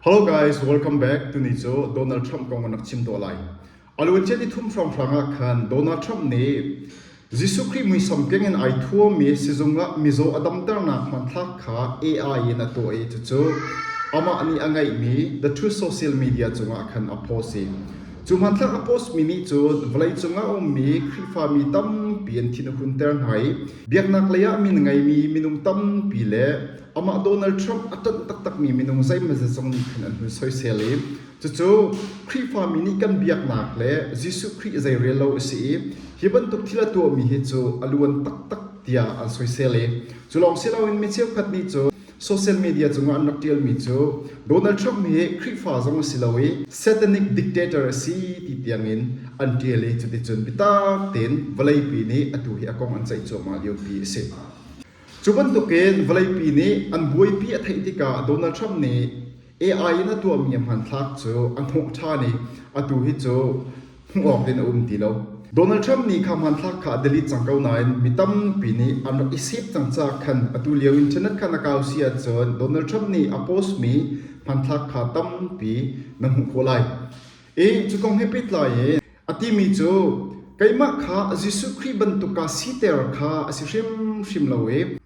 Hello guys, welcome back. Tuni cu Donald Trump kong kan rak chim tuah lai. A luancia ni thum hrawnghrang ah khan Donald Trump nih Jesuh Khrih muisam keng in ai thuammi sizung ah mizaw a damternak hmanthlak kha AI in a tuah i cucu amah nih a ngeihmi The Truth Social Media cungah khan a post i cu hmanthlak a postmi nih cun vawleicung ah a ummi Khrihfami tampi an thin a hunter hna i biaknak lei ah min ngeimi minung tampi le Amah Donald Trump a ṭanh taktakmi minung zeimawzat zong nih khan an hun soisel i cucu Khrihfami nih kan biaknak le Jesuh Khrih zeirel lo a si i hi bantuk thil a tuahmi hi cu a luan taktak tiah an soisel i cu lawng si loin mi cheukhat nih cu social media cungah an rak ṭialmi cu Donald Trump hi Khrihfa zong a si lo i satanic dictator a si ti tiangin an ṭial i cuticun biatak tein vawleipi nih atu hi a kong an ceih cuahmah liopi a si. Cu bantukin vawleipi nih an buaipi a theih tikah Donald Trump nih AI in a tuahmi a hmanthlak cu a hnawh ṭhan i atu hi cu hmuh awk in a um ti lo. Donald Trump nih kha hmanthlak kha a delete cang ko nain mi tampi nih an rak i save cang caah khan atu lio internet khan a kau si ahcun Donald Trump nih a post mi hmanthlak kha tampi na hmuh khawh lai. I cu kong he pehtlai in A timi cu keimah kha Jesuh Khrih bantuk ka siter kha a si hrimhrim lo i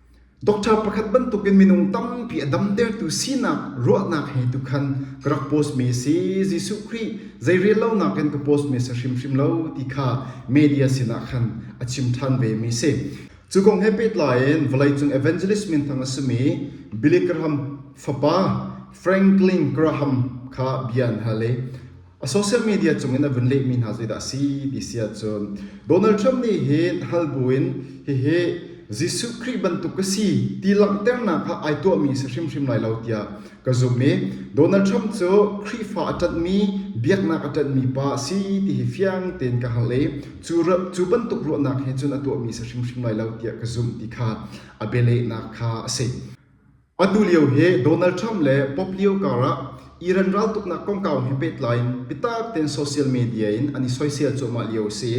doctor pakhat bantukin minung tampi a damtertu sinak ruahnak he tu khan ka rak post mi si. Jesuh Khrih zeirel lonak in ka post mi si hrimhrim lo ti kha media sinah khan a chim ṭhan ve mi si. Cu kong he pehtlai in vawleicung evangelist minthang a simi Billy Graham fapa Franklin Graham kha bia an hal i A social media cungin a vun lehmi hna zeidah a si ti si ahcun Donald Trump nih hin hal buin hihi Jesuh Khrih bantuk ka si ti langhternak kha ai tuahmi si hrimhrim lai lo tiah ka zumh i Donald Trump cu Khrihfa a ṭanhmi biaknak a ṭanhmi pa a si ti hi fiang tein ka hngalh i cu, cu bantuk ruahnak he cun a tuahmi si hrimhrim lai lo tiah ka zumh ti kha a bialehnak kha a si. Atu lio hi Donald Trump le Pope Leo karah Iran raltuknak kongkau he pehtlai in biatak tein social media in an i soisel cuahmah lio a si.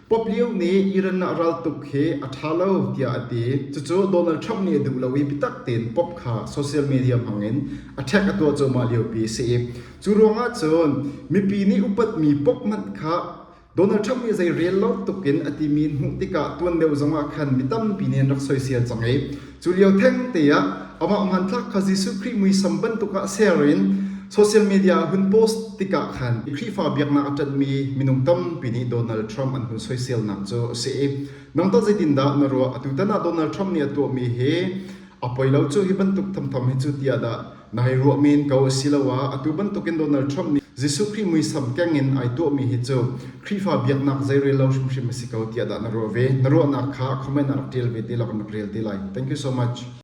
Pope Leo nih Iran ah raltuk hi a ṭha lo tiah a ti. Cucu Donald Trump nih a duh lo i biatak tein Pope kha social media hmangin attack a tuah cuahmah liopi a si. Cu ruangah cun mipi nih upatmi Pope hmanh kha Donald Trump nih zei rel lo tuk in a timi hmuh tikah tuan deuh zongah khan mi tampi nih an rak soisel cang i cu lio theng te ah amah hmanthlak kha Jesuh Khrih muisam bantuk ah ser in social media ah hun post tikah khan Khrihfa biaknak a ṭanhmi minung tampi nih Donald Trump an hun soiselnak cu a si i nang tah zeitindah na ruah? Atutan ah Donald Trump nih a tuahmi hi a poi lo cu hi bantuk thamtham hi cu tiah dah Na hei ruah men ko asiloah atu bantukin Donald Trump nih Jesuh Khrih muisam keng in ai tuahmi hi cu Khrihfa biaknak zeirel lo hrimhrim a si ko tiah dah na ruah ve? Na ruahnak kha comment ah rak ṭial ve te law kan rak rel te lai. Thank you so much.